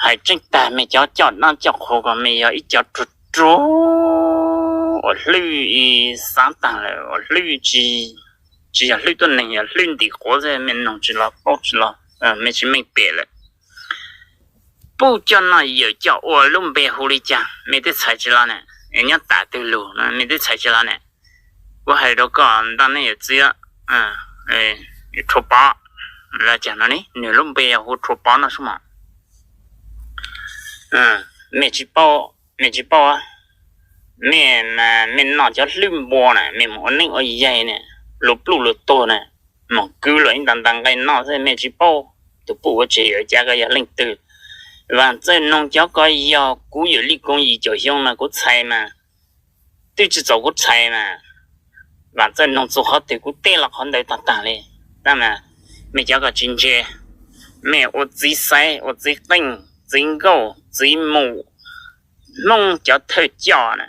Hais tseeb tag, mej cov coj dab coj qhua ko mej yog ib cov ruag ruag uas hlwb xav taag lawm, uas hlwb tsis yog hlwb tuab neeg, yog hlwb ntim quav xwb, mej noog tsis los paub tsis los, mej tsis meej pem lawm. Puj coj noj yawm coj ua lub npe hu li cas mej twb txhais tsis los ne. Nyob tam twg lug mej twb txhais tsis los ne. Kuv hais rau koj ntag nej yawm txiv, Rhuav Pov, los cas no ne, nws lub npe yog hu Rhuav Pov no sub mos. Mej tsis paub, mej tsis paub, mej, mej noj cov hlwb npua na, mej mus ua neeb ua yaig na, luag pluj luag tuag na, moog kwv luag ib nta nta nqaij noj xwb mej tsis paub. Tus puj ua tseg yawm coj ko yog leej twg? Vaam Txawj Noog cov ko yog kuv yawm Lij Koov yim caum xyoo mas kuv txhais mas twb tsis txaus kuv txhais mas. Vaam Txawj Noog txug qhov twg kuv teb los qhov ntawd tag tag li. Tab mas mej cov ko tsis ntse, mej ua txiv xaiv ua txiv qeej txiv nkauj txiv mus, Hmoob cov thawj coj na,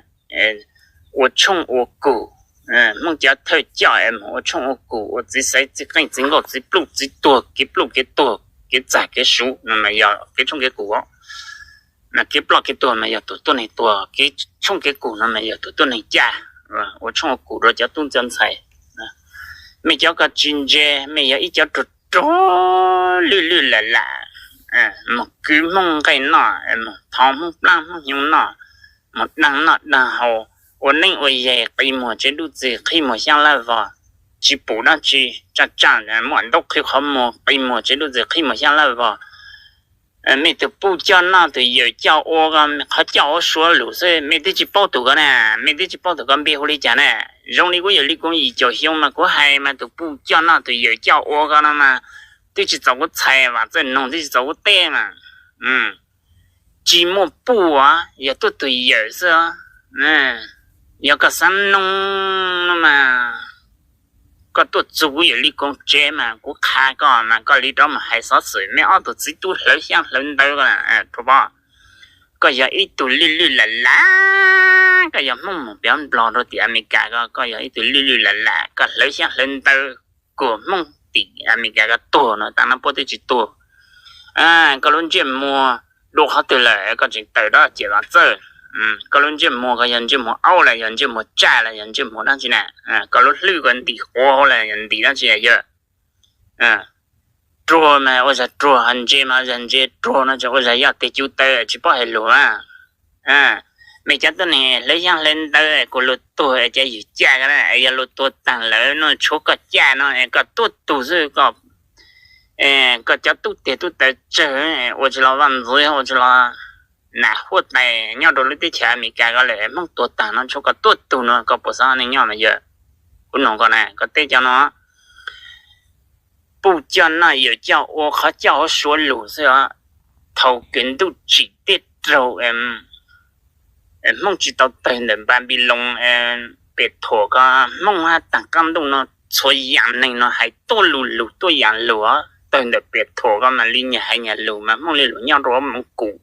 ua tshooj ua kug, Hmoob cov thawj coj es mus ua tshooj ua kug, ua txiv xaiv txiv qeej txiv nkauj txiv pluj txiv tuag, kev pluj kev tuag kev txag kev suv no mas yog kev tshooj kev kug. Mas kev ploj kev tuag mas yog tus tuab neeg tuag, kev tshooj kev kug no mas yog tus tuab neeg caj, ua tshooj ua kug rau cov tub cov ntxhais. Mej cov ko tsis ntse, mej yog ib cov ruag ruag lwj lwj lam lam, mus kwv Hmoob nqaij noj, mus thov Hmoob plaab Hmoob hnyoob noj, mus daag noj daag haus, ua neeb ua yaig qi muag tsev dub txig qhib muag xyaab lab vog, tsis pum dab tsi, tsaaj tsaaj muaj ntaub qhwv qhov muag qi muag tsev dub txig qhib muag xyaab lab vog. Mej tus puj coj noj tus yawm coj ua ko qhov coj ua Suav lug xwb, mej twb tsis paub tus ko na, mej twb tsis paub tus ko npe hu li cas na. Zoo li kuv yawm Lij Koov yim caum xyoo mas kuv hais mas tus puj coj noj tus yawm coj ua ko no mas twb tsis txaus kuv txhais, Vaam Txawj Noog twb tsis txaus kuv teb mas. Tsis muaj puj, yog tuaj tus yawm xwb. Yog koj xav noog no mas koj tuaj txug kuv yawm Lij Koov tsev mas kuv qha koj mas koj li rov mus hais xov xwm mej ob tug txiv tub hlawv xyaab hlawv ntawv ko. Rhuav Pov, koj yog ib tug lwj lwj lam lam, koj yog Hmoob mus pem Nplog rau tim Amelikas ko, koj yog ib tug lwj lwj lam lam, koj hlawv xyaab hlawv ntawv kuas Hmoob tim Amelikas ko tuag no taag no puab twb tsis tuag. Koj lub ntsej muag dua qhov twg lawm koj tseem tawm dab cem Vaam Txawj? Koj lub ntsej muag ko yog ntsej muag aub los yog ntsej muag tsaj los yog ntsej muag dab tsi na? Koj lub hlwb ko ntim quav hauv los yog ntim dab tsi yawg? Ruag mas ua zag ruag, ntse mas ua zag ntse, ruag no tseem ua zag yoj teg cuv taw tsis paub hais lug a. Mej cov tuab neeg hlawv xyaab hlawv ntawv kuas luag tuag es cas yug caj ko, yog luag tuag taag lawm no tshuav koj caj no es koj tuab tug xwb, koj cov tub teg tub taw tsawg ua tsis los vaj ntxwv, ua tsis los nam huab tais nyob rau lub teb chaws Amelikas ko lawm, Hmoob tuag taag no tshuav koj tuab tug no, koj puas xav neej nyob mas yawg? Kuv noog koj na, koj teb cov no. Puj coj noj yawm coj ua qhov coj ua Suav lug xwb os. Thaum kws ntuj tsim teb raug, Hmoob tsis tau tawg ntawm Npanpiloos pem thuam ko, Hmoob hab taag qaab ntuj no txhua yaam neeg no hais tuab lu lug tuab yaam lug os. Tawg ntawm pem thuam ko mas li nyag hais nyag lug mas Hmoob li lug nyob rau Moos Kuv,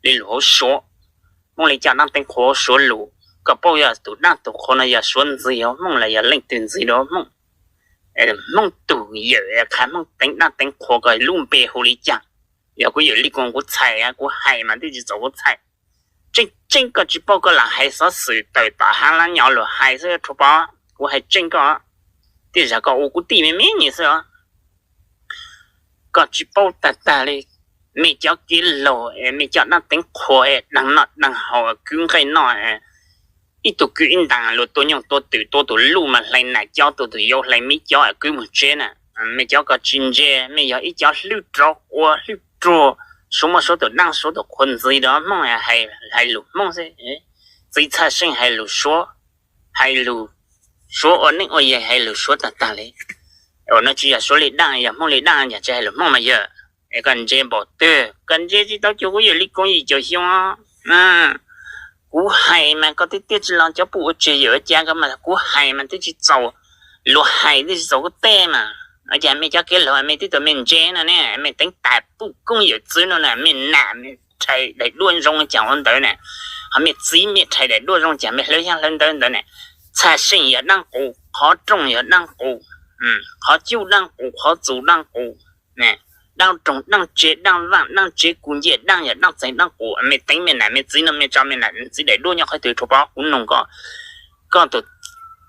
li lug hauv Suav, Hmoob li coj dlaab teeb qhua Suav lug. Koj paub yog tus dlaab tus qhua no yog Suav ntxig rau Hmoob los yog leej twg ntxig rau Hmoob? Hmoob tug yawm qha Hmoob teev dlaab teev qhua ko lub npe hu li caag? Yog kuv yawm Lij Koov kuv txhais, kuv hais mas twb tsis txaus kuv txhais. Tseeb tseeb koj tsis paub koj lam hais xov xwm tawm tom haav lab nyo lug hais xwb Rhuav Pov, kuv hais tseeb koj, tej zag koj ua kuv tij me me nyuam xwb os. Koj tsis paub tag tag li. Mej cov kev laug, mej coj dlaab teev qhua, daag noj daag haus, kwv nqaij noj, ib tug kwv ib ntaag, luag tua nyooj tua twm, tua tus luj mas hlais nam cov, tua tus yau hlais miv cov, kwv moog tsev na. Mej cov ko tsis ntse, mej yog ib cov hlwb rov ua hlwb ruag, suav muaj suav tus dlaab suav tus qhua ntxiv rau Hmoob, hais lug Hmoob xwb. Txiv Txhaj Seej hais lug suav, hais lug suav, ua neeb ua yaig hais lug suav tag tag li. Ua no tsis yog suav li dlaab, yog Hmoob li dlaab, yog tsis hais lug Hmoob mas yog. Es koj ntse npaum twg? Koj ntse tsis tau cuag kuv yawm Lij Koov yim caum xyoo. Kuv hais mas koj twb teb tsis los, cov puj ua tseg yawm ua cav ko mas kuv hais mas twb tsis txaus luag hais, twb tsis txaus kuv teb mas. Ua cas mej cov kev laug mej twb tau mej ntse no ne, mej teev tas puj koob yawm txwv no na, mej nam rhais daim duab zoo caag ua ntawd na, ho mej txiv mej rhais daim duab zoo caag, mej hlawv xyaab hlawv ntawv ntawd na. Txhaj Seej yog dlaab qus, qhov rooj yog dlaab qus, qhov cub dlaab qus, qhov txus dlaab qus ne. Daaj roog, daaj tsev, daaj vaaj, daaj tsev, kuv ncej daaj yog daaj txeeg daaj qus. Me teev me nam me txiv no, me tso me nam txiv daim duab nyob qhov twg Rhuav Pov, kuv noog koj. Koj tus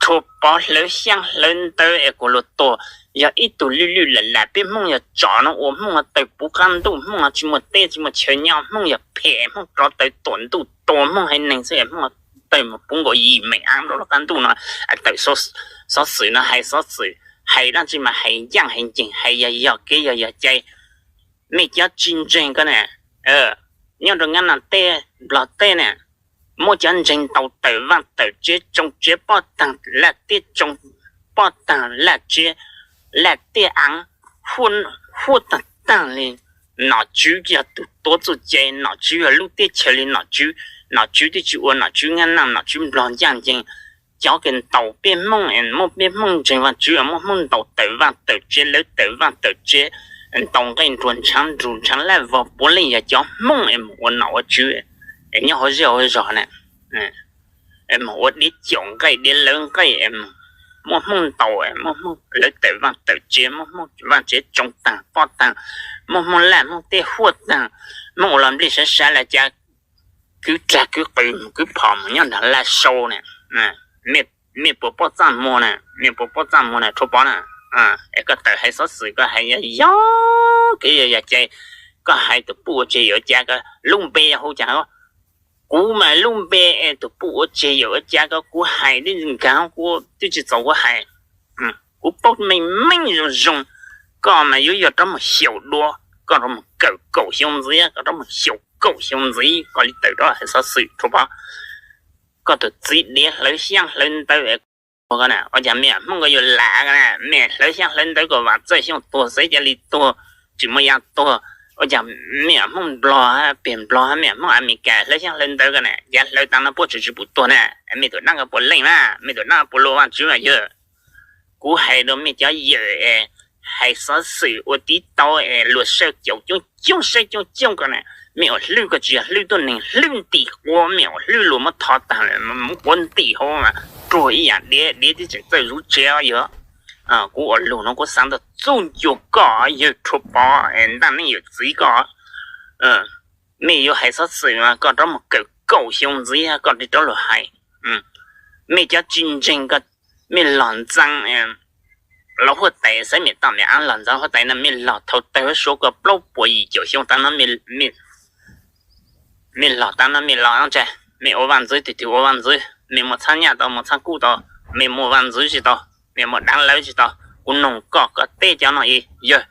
Rhuav Pov hlawv xyaab hlawv ntawv es kuas luag tuag, yog ib tug lwj lwj lam lam. Peb Hmoob yog tsom no ua Hmoob tawg puv qaab ntuj, Hmoob tsis muaj teb tsis muaj chaw nyob, Hmoob yog phem, Hmoob rov tawg tuam ntuj tua Hmoob haiv neeg xwb, Hmoob tawg mus puv nkaus yim meem aav rau lub qaab ntuj no. Tawm xov xwm no hais xov xwm, hais dlaab tsi mas hais ncaaj hais nceeg, hais yog yog kev yog yog cai. Mej cov tsis ntseeg ko na, nyob rau Nyab Laj teb Nplog teb na, muab cov ntseeg ntaus tawm vaaj tawm tsev, tsoo tsev pob taag, laj tiaj tsoo pob taag, laj tsev laj tiaj aav, huab taag taag li. Nom tswv yog tug tuav txuj cai, nom tswv yog lub teb chaws li nom tswv. Nom tswv twb tsis ua nom tswv Nyab Laj, nom tswv Nplog ncaaj nceeg. Cov kws ntaus peb Hmoob, muab peb Hmoob ntseeg Vaajtswv, muab Hmoob ntaus tawm vaaj tawm tsev, lawv tawm vaaj tawm tsev, ntaus nqaij nruag ntshaav nrug ntshaav laj vog puav leej yog cov Hmoob es mus ua nom ua tswv, es nyob hauv zej hauv zog na, es mus ua diav caum nqaij diav lawv nqaij, muab Hmoob ntaus, muab Hmoob lawv tawm vaaj tawm tsev, muab Hmoob vaaj tsev tsoo taag pob taag, muab Hmoob laj Hmoob teb huab taag, Hmoob ua los nplij sav sav lawm cas kwv dlag kwv qw kwv phom mus nyob nrag laj sau na. Mej puas paub txaj muag na, mej puas paub txaj muag na Rhuav Pov na? Es koj tawm hais xov xwm koj hais yog yog kev yog yog cai, koj hais tus puj ua tseg yawm ua cav ko lub npe yog hu cas? Kuv mas lub npe es tus puj ua tseg yawm ua cav ko kuv hais twb nkaag, kuv twb tsis txaus kuv hais. Kuv paub meej meej zoo zoo, koj mas yuav yog rov mus xyaum dua, koj rov mus kawm kaum xyoo ntxiv, koj rov mus xyaum kaum xyoo ntxiv koj li tawm rov hais xov xwm Rhuav Pov. Koj tus txiv diav hlawv xyaab hlawv ntawv es ua cas mej Hmoob ko yuav lam ko na, mej hlawv xyaab hlawv ntawv kom Vam Txawj Xyooj tuag xwb cia li tuag, tsis muaj yav tuag. Ua cas mej Hmoob Nplog, peg Nplog, mej Hmoob Amelikas hlawv xyaab hlawv ntawv ko na, yav hlawv taag no puab tseem tsis pum tuag na? Mej tus dlaab ko puas leej mas, mej tus dlaab puas luag Vaajtswv mas yog? Kuv hais rau mej cov yawm es hais xov xwm ua tiv tau es luag saib caum coob coob saib coob coob ko na, mej ua hlwb ko tsis yog hlwb tuab neeg, hlwb ntim quav, mej ua hlwb luag muab tho taag lawm muab quav ntim hauv mas ruag ib yaam diav, diav twb tseem txawj zuv tsev yog. Kuv ua lug no kuv xaav ntau txuj ncua koj yawg Rhuav Pov es ntaaj neeb yawm txiv koj. Mej yuav hais xov xwm mas koj rov mus kawm kaum xyoo ntxiv koj rov lug hais. Mej cov tsis ntseeg ko, mej lug ntxaa lub huab tais, xaiv mej toj mej aav lug ntxaa huab tais no, mej lug thaum tawg huv Suav ko plaub puas yim caum xyoo tav no, mej lug tav no mej lug ntsa, mej ua vaj ntxwv twg twg ua vaj ntxwv, mej muaj txhab nyaj tau, muaj txhab kub tau, mej muaj vaj ntxwv tsis tau, mej muaj daav lawv tsis tau. Kuv noog koj, koj teb cov no, yawg,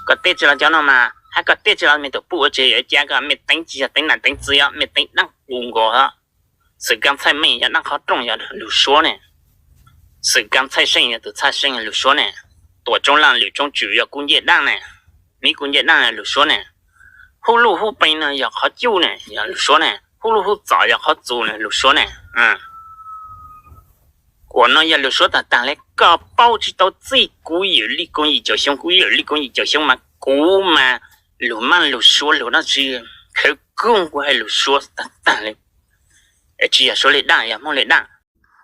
koj teb tsis los cov no mas, hab koj teb tsis los mej tus puj ua tseg yawm ua cav ko, mej teev tsis yog teev nam teev txiv os, mej teev dlaab qus nkaus os. Xwm Kaab Txhaij Meej yog dlaab qhov rooj yog lug Suav ne, Xwm Kaab Txhaij Seej yog tug txhaj seej lug Suav ne, Tuam Tsoob Laaj Lwm Tsoob Tswm yog kuv ncej dlaab ne, miv kuv ncej dlaab lug Suav ne, Hub Luj Hub Pee no yog qhov cuj ne yog lug Suav ne, Hub Luj Hub Txom yog qhov txus ne lug Suav ne. Kuas no yog lug Suav taag taag le, koj paub tsis tau txij kuv yawm Lij Koob yim caum xyoo, kuv yawm Lij Koob yim caum xyoo mas kuv mas lug mab lug Suav lug dlaab tsi, khawv koob kuv hais lug Suav taag taag le. Tsis yog Suav le dlaab, yog Hmoob le dlaab.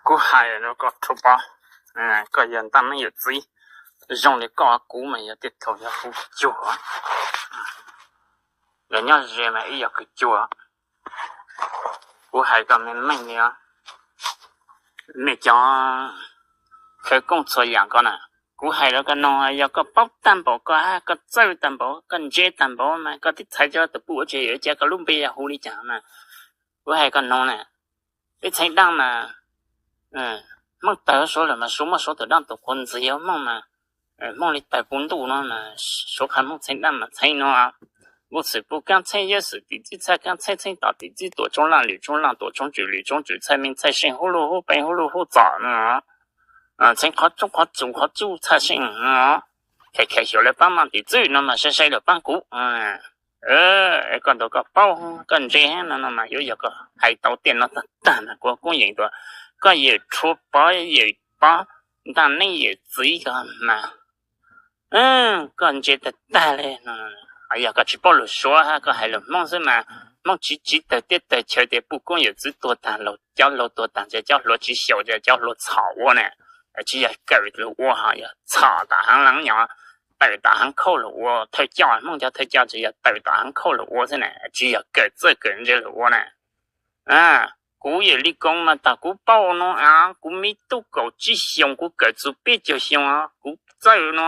Kuv hais rau koj Rhuav Pov, koj yog ntaaj neeb yawm txiv, zoo le koj kuv mas yog tej thaum yog hu cuag, yog nyob ze mas ib yog kws cuag. Kuv hais koj meej meej li, mej cov khawv koob txhua yaam ko na, kuv hais rau koj noog, yog koj paub taag npaum koj hab koj txawj taag npaum koj ntse taag npaum mas koj tib txhais cov tus puj ua tseg yawm ua cav ko lub npe yog hu li cas mas. Kuv hais koj noog na, peb txheeb dlaab mas Hmoob tawg huv Suav lawm mas Suav muab Suav tus dlaab tus qhua ntxiv Hmoob mas, Hmoob li tawg puv ntuj no mas Suav qha Hmoob txheeb dlaab mas txheeb no, Vuj Xwm Puj Kaab Txheeb, Yawb Xwm Tim Txwj, Txhaj Kaab Txheeb, Txheeb Tom Tim Txwj, Tuam Tsoob Laaj Lwm Tsoob Laaj, Tuam Tsoob Tswm Lwm Tsoob Tswm, Txhaj Meej Txhaj Seej, Hub Luj Hub Pee Hub Luj Hub Txom no, Txheeb qhov tsoob qhov tsum qhov tsuj Txhaj Seej no, khaws khaws xyaum lawv paab Maaj Tim Txwj no mas sai sai lawm paab kuv. Koj ntaus koj paub koj ntse no no mas yuav yog koj hais tau tej no tag tag mas kuv koob yeem tuaj. Koj yawm Rhuav Pov yawm Pov ntaaj neeb yawm txiv ko mas koj ntse tag tag le. Yog koj tsis paub lug Suav hab koj hais lug Hmoob xwb mas Hmoob tsiv tsiv tawg teb tawg chaw tes puj koob yawm txiv tuag tag, cov laug tuag tag ces cov hluas tsiv xyaum ces cov hluas txhom ua na. Tsis yog kawm lug ua ho yog txhom tom haav lawm nyom. tawm tom haav khauj lug ua thawj coj, Hmoob cov thawj coj tsuas yog tawm tom haav khauj lug ua xwb na, tsis yog kawm txawj kawm ntse lug ua na. Kuv yawm Lis Koos mas thaum kuv paub no, kuv me tub kaum tsib xyoos, kuv kawm txug peb caug xyoo, kuv txawj no,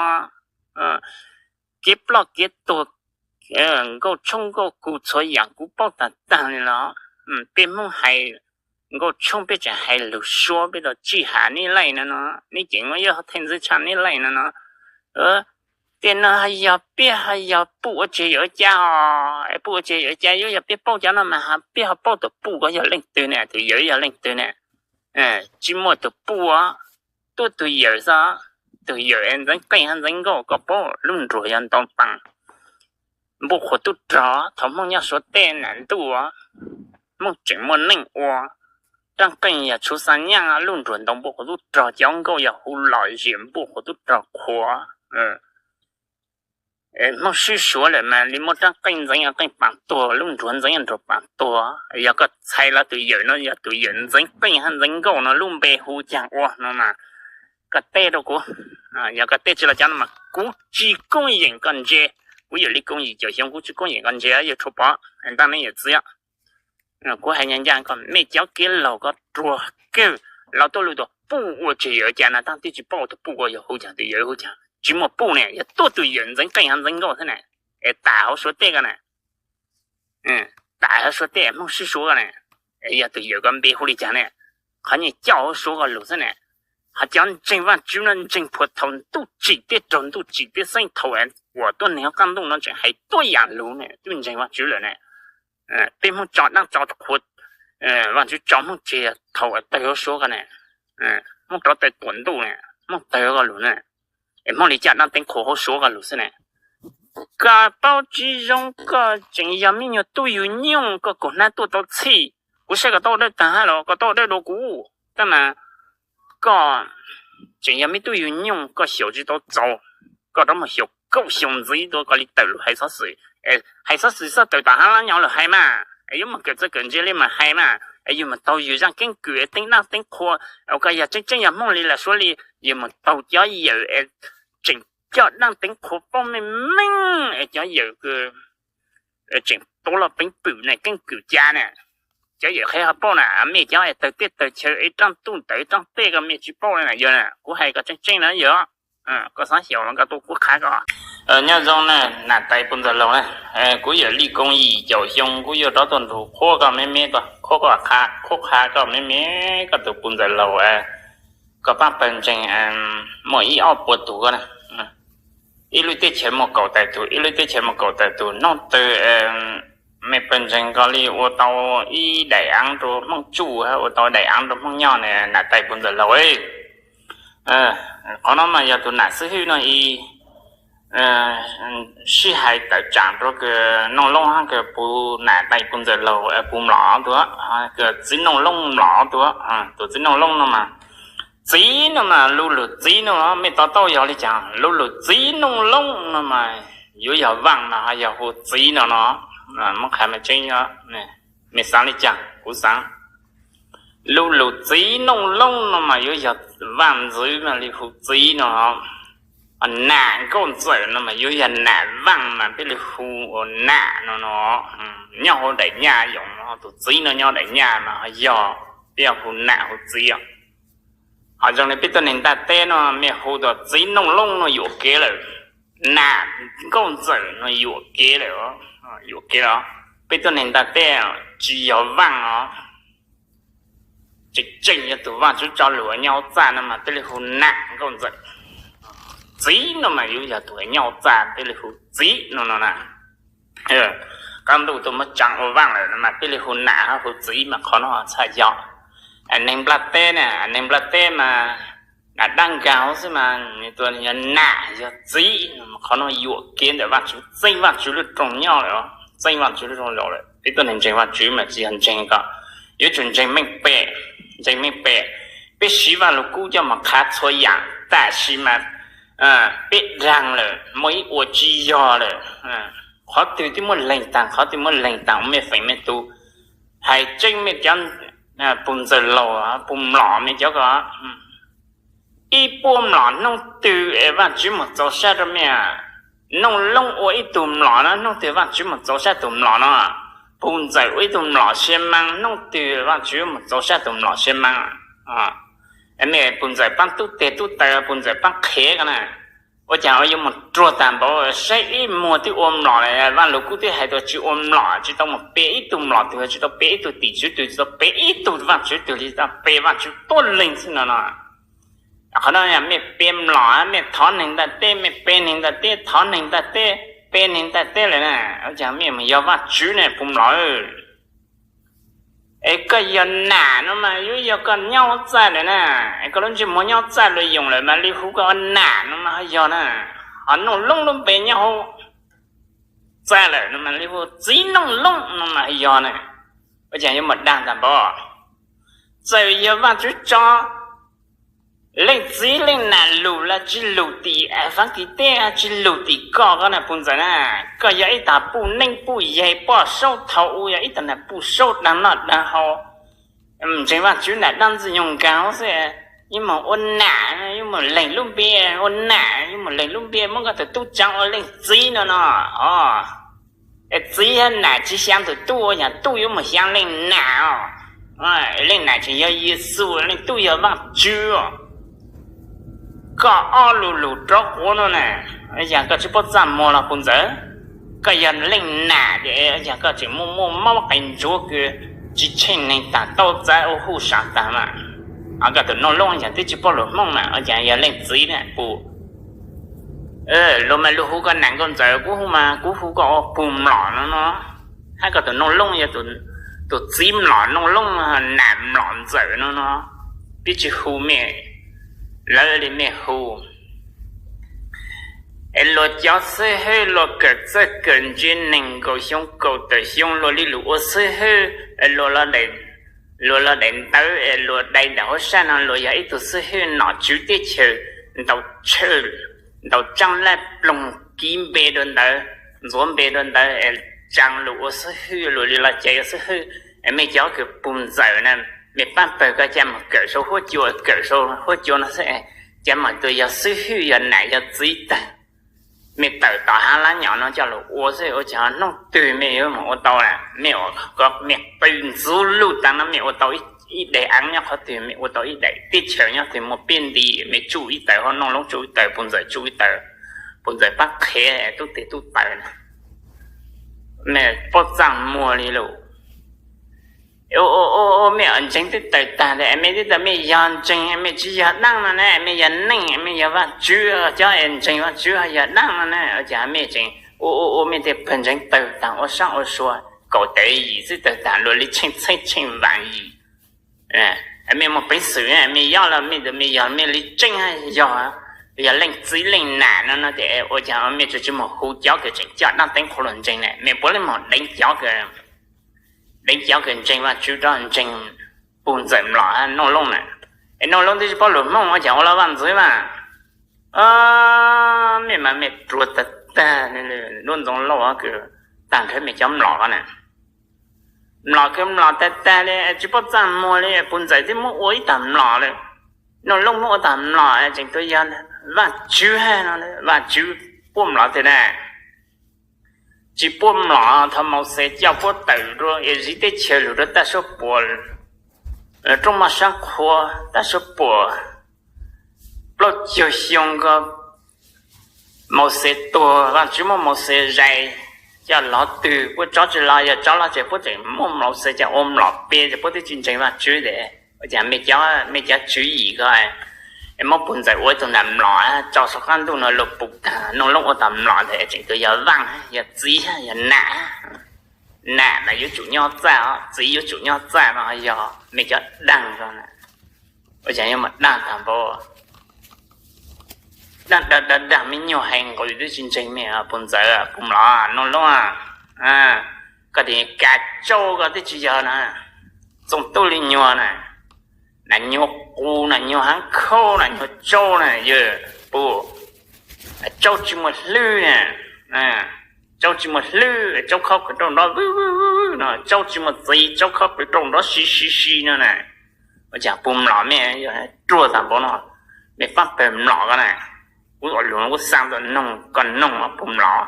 kev ploj kev tuag, nkauj tshoob nkauj kug txhua yaam kuv paub taag taag li los. Peb Hmoob hais nkauj tshoob peb tseem hais lug Suav, peb tau tsij has neb laij no no, neb ceem muab yuav thej ntxwv tshaj neb laij no no. Tej no yog peb ho yog puj ua tseg yawm ua ca os, puj ua tseg yawm ua ca yuav yog peb paub cov no mas peb ho paub tus puj ko yog leej twg ne, tus yawm yog leej twg ne. Tsis muaj tus puj, tuab tug yawm xwb, tug yawm ntxeev qeej hab ntxeev nkauj, koj paub lub nruas yog ntau paas. Npuj qhuav tub rog, thaum Hmoob nyob Suav tej nam ntuj, Hmoob tseem muaj neej ua. Raab qeej yog tshuv xa nyaaj, lub nruas ntau npuj qhuav tub rog, cov nkauj yog hu lom zem npuj qhuav tub rog qhuav. Hmoob swb Suav lawm mas li muaj raab qeej ntxeev qeej paas tuag, lub nruas ntxeev nruas paas tuag. Yog koj txhais los tus yawm no yog tus yawm ntxeev qeej hab ntxeev nkauj no lub npe hu caag ua no mas koj teb rau kuv. Yog koj teb tsis los cov no mas kuv tsis koob yeem koj ntse. Kuv yawm Lis Koos yim caum xyoo, kuv tsis koob yeem koj ntse, yawg Tshuav Pov, ntaaj neeb yawm txiv. Kuv hais ncaj ncaj koj, mej cov kev laug ko ruam kawg, laug tuaj lug tus puj ua tseg yawm ua ca no, tab twb tsis paub tus puj ko yog hu caag, tus yawm hu caag. Tsis muaj puj ne, yog tuab tug yawm ntxeev qeej hab ntxeev nkauj xwb na, es tam hauv Suav tej ko na, tam hauv Suav tej Hmoob swb Suav ko na, yog tus yawm ko npe hu li caag ne? Qhov nyuag coj hauv Suav ko lug xwb na. Ho cov ntseeg Vaajtswv no ntseeg puag thaum ntuj tsim teb raug ntuj tsim teb xeeb, thaum uas tuab neeg hauv qaab ntuj no tseem hais tuab yaam lug ne twb ntseeg Vaajtswv lawm ne. Peb Hmoob tso daab tso qhua, Vaajtswv tso Hmoob tseg thaum uas tawg hauv Suav ko ne, Hmoob rov tawg tuam ntuj ne, Hmoob tawg ko lug ne, es Hmoob li coj daab teev qhua hauv Suav ko lug xwb ne. Koj paub tsis zoo, koj tseem yog me nyuag tub yug nyuj, koj kaum hnab tuaj tau txhij. Kuv saib koj tau dawb taag hab los koj tau dawb dua kuv, tab mas koj tseem yog me tub yug nyuj, koj xyaum tsis tau txaus, koj rov moog xyaum kaum xyoo ntxiv tuaj koj li tawm lug hais xov xwm. Hais xov xwm xwb tawm tom hab lab nyob lug hais mas, es yuav moog kawm txawj kawm ntse li mas hais mas, es yug moog taug yug zaaj keeb kwm es teev daab teev qhua. Koj yog tseeb tseeb yog Hmoob li los Suav li, yug moog taug cov yawm es tseem coj daab teev qhua paub meej meej es cov yawm tseem tuav lug peev pwm ne, keeb kwm ca ne. Cov yawm qhev ho paub na, mej cov es tawg teb tawg chaw es raab tuj ntawd raab teb ko mej tsis paub le na yog na, kuv hais koj tseeb tseeb na yog. Koj xaav xyaum los koj tuaj kuv qha koj. Nyob zoo na, nam tais Pus Ntxawg Laug na, kuv yawm Lis Koos yim caum xyoo, kuv yuav rov tuaj nrug qhuab koj me me ko, qhuab koj qha, qhuab qha koj me me, koj tus Pus Ntxawg Laug, koj paab pawg ntseeg muaj ib ob puas tug ko na. Ib lub teb chaws muaj kaum tawm tug, ib lub teb chaws muaj kaum tawm tug, nub twg mej pawg ntseeg ko li ua tau ib daim aav rua Hmoob tsuj, ua tau daim aav rua Hmoob nyob ne, nam tais Pus Ntxawg Laug. Qhov no mas yog tus nam xib hwb no ib sib hais tawm tsaam rua kws Nooj Loob hab kws Pus, nam tais Pus Ntxawg Laug Pus Mlom tug, kws txiv Nooj Loob Mlom tug, tus txiv Nooj Loob no mas, txiv no mas lu lug txiv no mej to taub yog li cas, lu lug txiv Nooj Loob no mas yuav yog vaaj mas ho yog hu txiv no no, muab qha meej tseeb, mej xaav li cas kuv xaav. Lu lug txiv Nooj Loob no mas yuav yog vaaj ntxwv mas li hu txiv no, nam Nkauj Ntxawm no mas yuav yog nam vaaj mas peb li hu ua nam no no, nyob hauv daim nyaj yoov no, tus txiv no nyob daim nyaj mas ho yog peb hu nam hu txiv. Ho zoo li peb tuab neeg ntaaj teb no mej hu tus txiv Nooj Loob no yuam kev lawm, nam Nkauj Ntxawm no yuam kev lawm, yuam kev lawm. Peb tuab neeg ntaaj teb tsis yog vaaj os, tseem tseem yog tus Vaajtswv tso lug nyob hauv txaj no mas peb li hu nam Nkauj Ntxawm. Txiv no mas yuav yog tus nyob hauv txaj peb li hu txiv no no na. Qaab ntuj tuaj muab tsaa ua vaaj lawm no mas peb li hu nam hab hu txiv mas qhov no txhaj yog. Neeg nplaj teb na, neeg nplaj teb mas nam dab nkag xwb mas nws tus yog nam yog txiv, qhov no yuam kev ntawm Vaajtswv, txeeb Vaajtswv lub rooj nyob lawm, txeeb Vaajtswv lub rooj los lawm. Peb tuab neeg ntseeg Vaajtswv mas tsis yog ntseeg ko, yuav tsum ntseeg meej pem, ntseeg meej pem. Peb siv Vaaj Lug Kub coj moog qha txhua yaam, tam sis mas peb daag lawm, muaj ib ua tsis yog lawm. Qhov twg twb muab leeg taag, qhov twg muab leeg taag ua mej feem mej tus. Hais tseeb mej cov Pus Ntxawg Laug, Pus Mlom mej cov ko, Ib puab mlom hnub twg es Vaajtswv moog txaus sab rua mej? Nooj Loob ua ib tug mlom no hnub twg Vaajtswv moog txaus sab tug mlom no? Puj Ntxawm ua ib tug mlom siab maab hnub twg Vaajtswv moog txaus sab tug mlom siab maab? Mej Puj Ntxawm paab tub teg tub taw, Puj Ntxawm paab qhev ko na, ua caag yuav moog ruag taag npaum, saib ib muag twb ua mlom le. Vaaj Lug Kub twb hais tau tsi ua mlom, tsi tau moog pe ib tug mlom twg, tsi tau pe ib tug tim tswv twg, tsi tau pe ib tug Vaajtswv twg le, tau pe Vaajtswv tuab leeg xwb no no. Qhov no mej pe mlom, mej thov neeg ntaaj teb, mej pe neeg ntaaj teb, thov neeg ntaaj teb, pe neeg ntaaj teb lawm na, ua caag mej moog yog Vaajtswv ne puj mlom? Es koj yog nam no mas yuav yog koj nyob huv txaj lawm na, es koj lub ntsej muag nyob txaj luas yoos lawm mas le hu koj ua nam no mas ho yog na, ho Nooj Loob lub npe nyob huv txaj lawm no mas le hu txiv Nooj Loob no mas ho yog na, ua caag yuav moog daag taag npaum? Txawm yog Vaajtswv tso leej txiv leej nam lug los tsi lug tim Faab Kis teb, tsi lug tim koj, koj na Puj Ntxawm na, koj yog ib tug puj neeb puj yaig poj saub thaum u, yog ib tug nam puj saub daag noj daag haus, ntseeg Vaajtswv nam dlaab ntxwg nyoog nkaag huv xwb, yuav moog ua nam, yuav moog leeg lub npe ua nam, yuav moog leeg lub npe muab koj tug tub tsaav ua leej txiv no no. Es txiv hab nam tsi xyaa tug tub, ua caag tub yuav moog xyaa leej nam os? Leej nam tseem yog Yexus, leej tub yog Vaajtswv. Koj ob lug lug rov quav no na, ua caag koj tsi paub txaj muag los Puj Ntxawm? Koj yog leej nam ces ua caag koj tseem muaj muaj mob qe ntsuav kws tsi tsheej neeg taag, tau txav ua huj sam taag mas. Koj tug Nooj Loob ua caag twb tsi paub lug Hmoob mas ua caag yog leej txiv na puj? Luag mas luag hu koj nam nkauj Ntxawm, kuv hu mas kuv hu koj ua puj mlom no no, hab koj tug Nooj Loob yog tug txiv mlom Nooj Loob, nam mlom Ntxawm no no, peb tsi hu mej, lawv le mej hu. Es luag cov xib hwb luag kawm txawj kawm ntse neeg nkaum xyoo kaum tawm xyoo luag le lug ua xib hwb, luag los daim ntawv es luag dai ntawm huv sab no luag yog ib tug xib hwb nom tswv teb chaws, ntaus tshawj, ntaus tsaab laj ploog, kiv npe rua ntawd, ntxuav npe rua ntawd es tsaa lug ua xib hwb, luag le los ca ua xib hwb. Es mej cov kws Puj Ntxawm na, mej paab pawg koj ca moog kawm sau huab cua, kawm sau huab cua no xwb, ca moog tug yog xib hwb yog nam yog txiv taag. Mej tawm tom hab lab nyom no coj lug ua xwb, ua caag hnub twg mej yuav moog ua tau? Mej ua, mej qw ntxuv luj taag no mej ua tau ib daim aav nyob qhov twg, mej ua tau ib daim teb chaws nyob twg muaj peb nti, mej tsuj ib tawm, hab Nooj Loob tsuj ib tawm, Puj Ntxawm tsuj ib tawm, Puj Ntxawm paab qhev tub teg tub taw na, mej paub txaj muag le lug. Mej ntseeg twb tawm taag le, mej twb tawm mej yog ntseeg, mej tsi yog daab no na, mej yog neej, mej yog Vaajtswv, cov es ntseeg Vaajtswv yog daab no na, ua caag mej tseem ua ua ua mej tej pawg ntseeg tawg taag ua saab ua sua, kaum tawm yim xwb tawg taag luag le tsheej txheeb tsheej vaam yim. Mej muaj peev xwm, mej yog los mej tug mej yog mej le tseeb yog, yog leej txiv leej nam no no ces ua caag mej tsi tsi moog hu cov kws tseem coj daab teeb qhuv luag ntseeg na, mej puav leej moog deev cov kws, deev cov kws ntseeg Vaajtswv rov ntseeg Puj Ntxawm mlom Nooj Loob na. Es Nooj Loob twb tsi paub lug Hmoob ua caag ua lug vaj ntxwv mas. Mej mas mej ruam tag tag, lub ntxoov lauj kws taag nrho mej cov mlom ko na. Mlom kws mlom tag tag le, tsi paub txaj muag le, Puj Ntxawm twb muab ua ib tag mlom le. Nooj Loob muab ua tag mlom tseem tuaj yog Vaajtswv hab no, Vaajtswv puab mlom twg na? Tsi puab mlom, thaum Mauxes coj puab tawm rua Eziv teb chaws lug rua taj suab puam, roob moj saab qhua, taj suab puam plaub caug xyoo ko, Mauxes tuag, Vaajtswv muab Mauxes zais coj lov twg, puab tso tsi lov, yog tso lov ces puab tseem muab Mauxes coj ua mlom peb, ces puab twb tsi ntseeg Vaajtswv tes ua caag mej cov, mej cov tswv yim ko muab Puj Ntxawm ua ib tug nam mlom, tso sau qaab ntuj no lug pum taag, Nooj Loob ua tag mlom tes tseem tuaj yog vaaj, yog txiv, yog nam. Nam mas yuav tsum nyob txaj, txiv yuav tsum nyob txaj no, yog mej cov daag ko na. Ua caag yuav moog daag taag npaum? Daag daag daag, mej nyuag heev nqus twb tsi ntseeg mej, Puj Ntxawm, Puj Mlom, Nooj Loob. Koj tes kav tsauj ko twb tsi yog na, Txooj Tub le nyuag na, nam nyuag qus, nam nyuag haav khauj, nam nyuag tsauj na, yog Puj, tsauj tsi muaj hlwb na, tsauj tsi muaj hlwb, tsauj khob qws rauj nrov vwj vwj vwj no, tsauj tsi muaj txiv, tsauj khob qws rauj nrov si si si no na. Ua caag Puj Mlom mej ruag taag npaum no? Me fab pawg mlom ko na, kuv ua lus kuv xav tau noog koj noog mas puas mlom.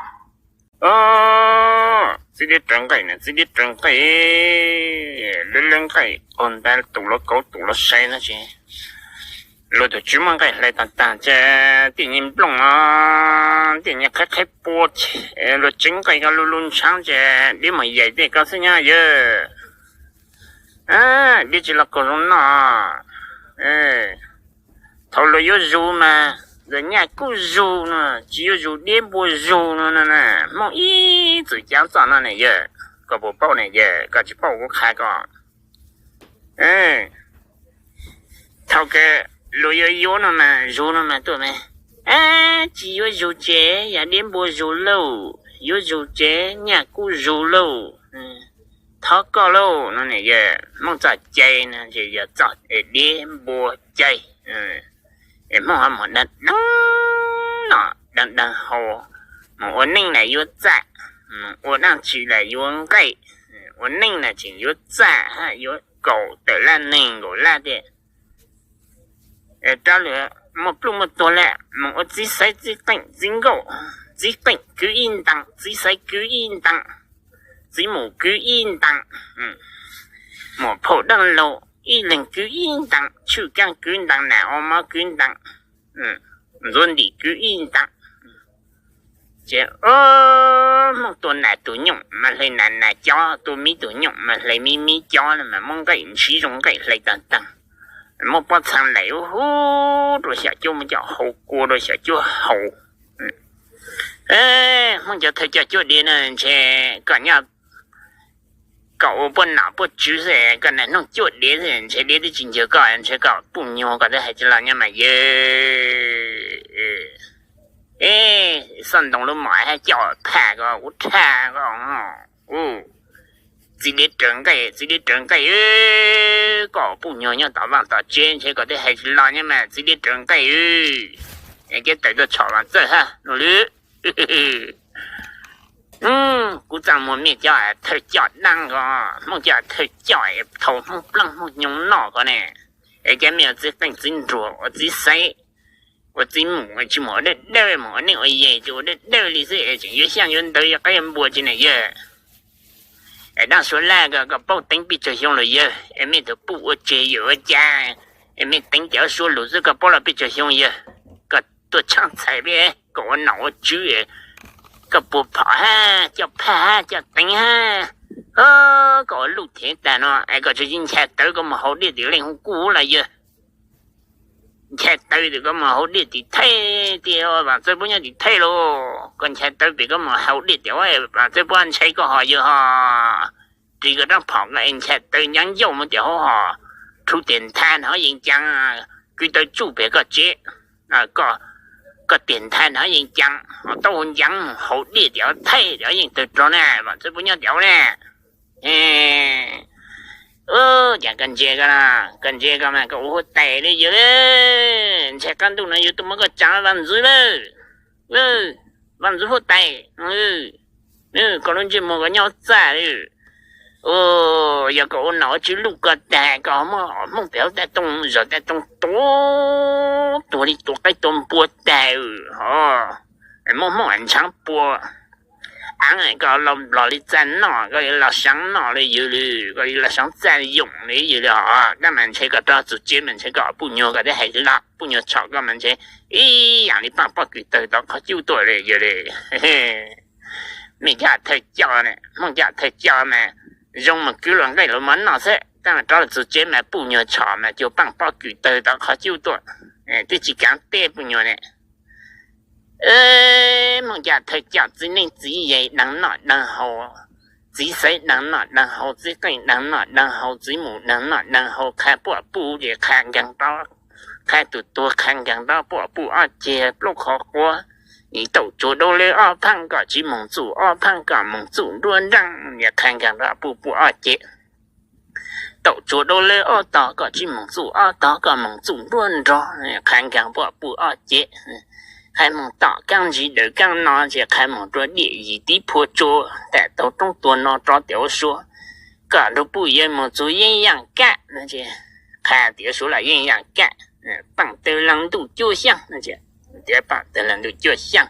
Txiv dib raws nqaij na, txiv dib raws nqaij, lawv lawv nqaij ua nta tus los kauv tus los sai no ces luag tus tswv muab nqaij hlais tag tag ces tiaj nyij nplooj, tiaj nyij qheb qheb pua, luag tsev nqaij ko lu lu ntshaav ces dib mus yaim tej ko xwb nyob yawg. Dib tsis los kaug zoo noj. Thaum luag yuav zus mas luag nyaj kuj zus no, tsis yuav zus dib npua zus no, Hmoob ib txwm cav txoj no ne yawg. Koj puas paub ne yawg? Koj tsis paub kuv qha koj. Thaum kawg luag yuav yuav no mas zus no mas tuaj mas, tsis yuav zus ces yog dib npua zus lauj, yuav zus ces nyaj kuj zus lauj. Thov koj lauj no ne yawg. Hmoob txoj cai no ces yog txoj dib npua cai. Es Hmoob ho mus deev deev noj deev deev haus, mus ua neej na yuav txaj, mus ua dab tsi na yuav nqaij, ua neej na tseem yuav txaj hab yuav kaum tawm lab neeg nkaum lab tiag. Rov lawm muaj pluj muaj tuag lawm mus ua txiv xaiv txiv qeej txiv nkauj, txiv qeej kwv ib ntees, txiv xaiv kwv ib ntees, txiv mus kwv ib ntees, mus phau dab laug ib leeg kwv ib ntees, tshwj kaab kwv ntees, nam ua mov kwv ntees, ntxuav ntim kwv ib ntees. Ces Hmoob tua nam tus nyooj mas hle nam nam cob, tua miv tus nyooj mas hle miv miv cob no mas muab nqaij ntshiv zoo nqaij hle taag taag, muab pob txhaa laim ub hub rua xyom cuab, muab cov hau kua rua xyom cuab haus. Hmoob cov thawj coj cuab diav na ntshe koj nyob kom ua puab nom puab tswv xwb, koj nam noog cuab diav xwb ntshe diav twb tsis ncaws koj, ntshe koj puj nyuag koj twb hais tsis los nyob mas yawg. Xoj ntoo lub mom hab coj phaj ko ua rhaj ko. Txiv dib raws nqaij, txiv dib raws nqaij, koj puj nyuag nyob tom vaaj tom tsev ntshe koj twb hais tsis los nyob mas txiv dib raws nqaij. Kev tawm tuaj tshom Vaam Txawj hab no lawm. Kuv txaj muag mej cov thawj coj dlaab ko, Hmoob cov thawj coj thaus Hmoob plaab Hmoob nyoog noj ko ne, es cov mej ua txiv qeej txiv nruas ua txiv xaiv, ua txiv mus tsis mus ua dawb dawb, mus ua neej ua yaig tsis ua dawb dawb li xwb es tseem yuav xyaaj yuav ntawv yuav qaib yuav npua tsi na yawg. Es dlaab Suav laj ko koj paub teev pij tsawg xyoo lawm yawg, es mej tug puj ua tseg yawm ua cas, es mej teev cov suab lug xwb koj paub los pij tsawg xyoo yawg. Koj tuaj tshaab txhais peb, koj ua nom ua tswv, koj puag phom hab coj phaj hab coj teev hab, koj ua luj thev tag no es koj tseem ncha tawv koj mus haus dej tim Leej Huv Kuj los yawg. Ncha tawv tim koj mus haus dej tim Thaib tiag, Vaam Txawj puab nyob tim Thaib lauj. Koj ncha tawv pem koj mus haus dej tim Vaam Txawj puab ntshai koj ho yawg ho. Ris koj rab phom koj es ncha tawv ncaab ncauj mus tim hauv ho. Rhuv tes ntha hnov yees caas, kwv tawv tsuj pem koj tsev, koj tes ntha hnov yees caas ho taub hau ncav mus haus dej tim Thaib tim yeej tawg rog na, Vaam Txawj puab nyob tim hauv na. Cas koj ntse koj, koj ntse koj mas koj ua huab tais li yawg, ntshai qaab ntuj no yuav tuaj muab koj tsaa Vaaj Ntxwv lawm. Vaaj Ntxwv huab tais, koj lub ntsej muag koj nyob txaj li. Yog koj ua nom ua tswv luj koj tag koj muab Hmoob pem hauv tav tooj zog tav tooj tua, tuag li tua qaib tua npua tag ho. Muab Hmoob ntshaav pua, aav koj los nplog li txaj noj, koj yuav los saav noj li yawg li, koj yuav los saav txaj yoom li yawg li ho. Dab mas ntshe koj rov txug tsev mas ntshe koj puj nyuag koj twb hais los, puj nyuag tshom koj mas ntshe ib yaam li paaj pob kws tawg tau qhov cub tuaj li yawg li. Mej cov thawj coj, Hmoob cov thawj coj mas zoo mas kwv luag nqaij luag mov noj xwb, tab mas rov txug tsev mas puj nyuag tshom mas cuag paaj pob kws tawg tau qhov cub tuaj, twb tsis kaav teb puj nyuag ne. Hmoob cov thawj coj txiv neej txiv yaig deev noj deev haus, txiv xaiv deev noj deev haus, txiv qeej deev noj deev haus, txiv mus deev noj deev haus, qha puaj puj ces qha nkeeg rau, qha tus tuag qha nkeeg rau puaj puj ob ceg plaub qhov quav, taum tsuag dau le ob phaaj kom tsis moog txuj ob phaaj kom moog txuj nruab nreej, qha nkeeg rau puaj puj ob ceg. Taum tsuag dau le ob tog kom tsis moog txuj ob tog kom moog txuj nruab nrog, qha nkeeg puaj puj ob ceg. Qha moog tom kaab ntsis dawm kaab no ces qha moog rua diam yim tib phua tsua, tam taug roob tuag no rov tiav ua suav, kom nrug puj yawg moog txug yeeb yaaj kaj, qha tiav suav los yeeb yaaj kaj. Paam tawg laag ntuj cuaj xyaaj, tias paam tawg laag ntuj cuaj xyaaj.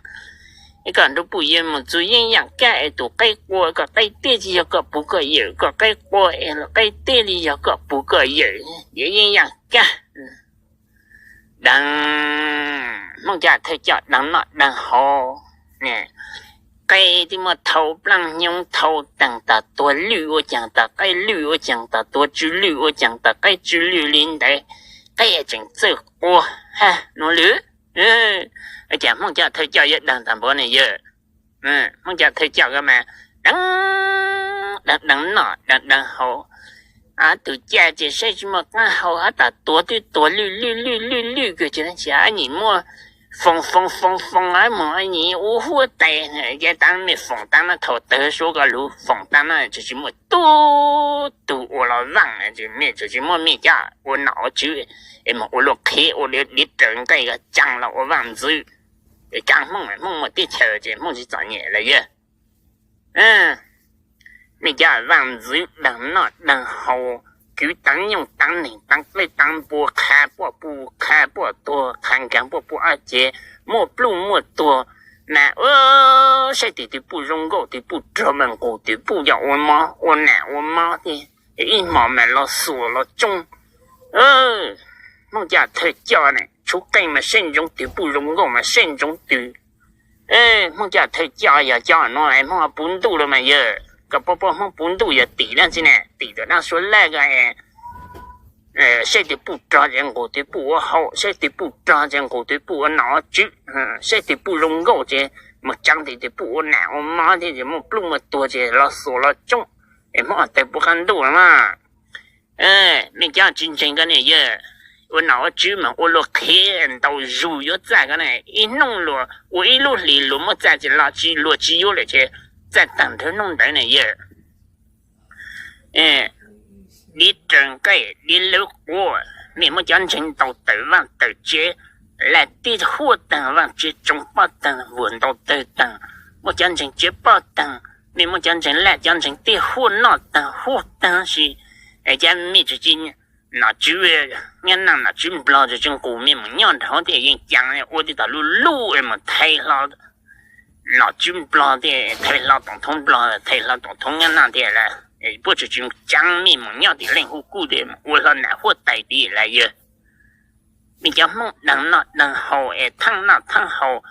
Es koj nrug puj yawg mus txug yeej yaam kag es tus qaib qua koj qaib tij tsi yog koj puv koj yawm, koj qaib qua es qaib tij li yog koj puv koj yawm, yeej yaam kag. Deeg, Hmoob cov thawj coj deeg noj deeg haus, qaib tij muaj thau plaaj hnyoob thau taag, tog tuag lwj ua caag tog qaib lwj ua caag, tog tuag tsw lwj ua caag tog qaib tsw lwj li ntawd, qaib tseem txawj qua hab nuav lwm. Ua cas Hmoob cov thawj coj yuav deeg tag npaum ne yawg? Hmoob cov thawj coj ko mas deeg, deeg, deeg noj deeg, deeg haus. Tug caj ces saib tsi muaj qaab hau hab tog tuag twb tuag lwj lwj lwj lwj lwj kawg ces tab sis nyim muaj foom foom foom foom hab moog nyim ua huab tais, ces taag mej foom taag no thaum tawg suav ko lug foom taag no tseem tsi muaj tug tug ua los vaaj, mej tseem tsi muaj mej cov ua nom ua tswv es moog ua luag qhev ua diav raws nqaij ko caag los ua vaaj ntxwv. Es kav Hmoob, Hmoob muaj teb chaws ces Hmoob tsi txom nyem lawm yawg. Mej cov vaaj ntxwv deeg noj deeg haus, kwv taav nyooj taav neeg taav qeej taav npua, qha puaj puj qha puaj tuag, qha nkaag puaj puj ob cev, muaj pluj muaj tuag, mas saib tes twg puj zoo nkauj tes puj rog mas nqus tes puj coj ua mov ua nam ua mov thiab, ib hmos mas los xuas los tsoob. Hmoob cov thawj coj ne tshuv qeej mas saib ntsoov twg, puj zoo nkauj mas saib ntsoov twg. Hmoob cov thawj coj yog cov nuav Hmoob puv ntuj lawm mas yawg, koj paub paub Hmoob puv ntuj yog tim dlaab tsi ne? Tim tom dlaab suav laj ko, saib twg puj rog ces nqus twg puj ua hau, saib twg puj rog ces nqus twg puj ua nom ua tswv, saib twg puj zoo nkauj ces moog tsaa tes twg puj ua nam ua mov thiab ces muaj pluj muaj tuag ces los xuas los tsoob. Es Hmoob tawg puv qab ntuj lawm mas. Mej cov tsi ntseeg ko ne yawg, ua nom ua tswv mas ua luag qhev ntau zug yuav txaj ko ne, ib hnub luag ua ib lub hlis luag muab txaj ces los tsi luag tsi yuav lawm ces txaj taag nrho hnub ntawd ne yawg. Diav raws nqaij diav lawv quav, mej muab cov ntseeg ntau tawm vaaj tawm tsev, laj tib huab taag vaaj tsev tsoo pob taag vuag ntau tawg taag, muab cov ntseeg tsev pob taag, mej muab cov ntseeg laj cov ntseeg tib huab noj taag huab taag si, es cov mej tseem tsi nom tswv Nyab Laaj nom tswv Nplog tseem tsi nqus mej mus nyob nrog thiab yeej caas ua tib tog lub lub es mus thaiv hlo nom tswv Nplog thiab thaiv hlo toom thoob Nplog, thaiv hlo toom thoob Nyab Laaj thiab lawm, puab tseem tsi caas mej mus nyob tim leej huv kuj thiab mus ua hlo nam huab tais tim lawm yawg. Mej cov Hmoob deeg noj deeg haus es thaaj noj thaaj haus,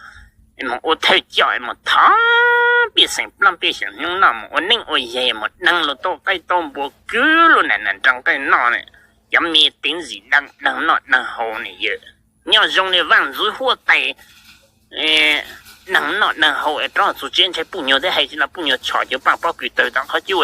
mus ua thawj coj mus thov pej xeem plaab pej xeem hnub noj, mus ua neej ua yaig mus deeg luag tau qaib tau npua kwv luag nam nam nrag nqaij noj, cov me teev ntxim deeg deeg noj deeg haus ne yawg. Nyob zoo li vaaj ntxwv huab tais, deeg noj deeg haus es rov txug tsev ntshai puj nyuag thiab hais tsi los puj nyuag tshom cov paaj pob kws tawg tom qhov cub.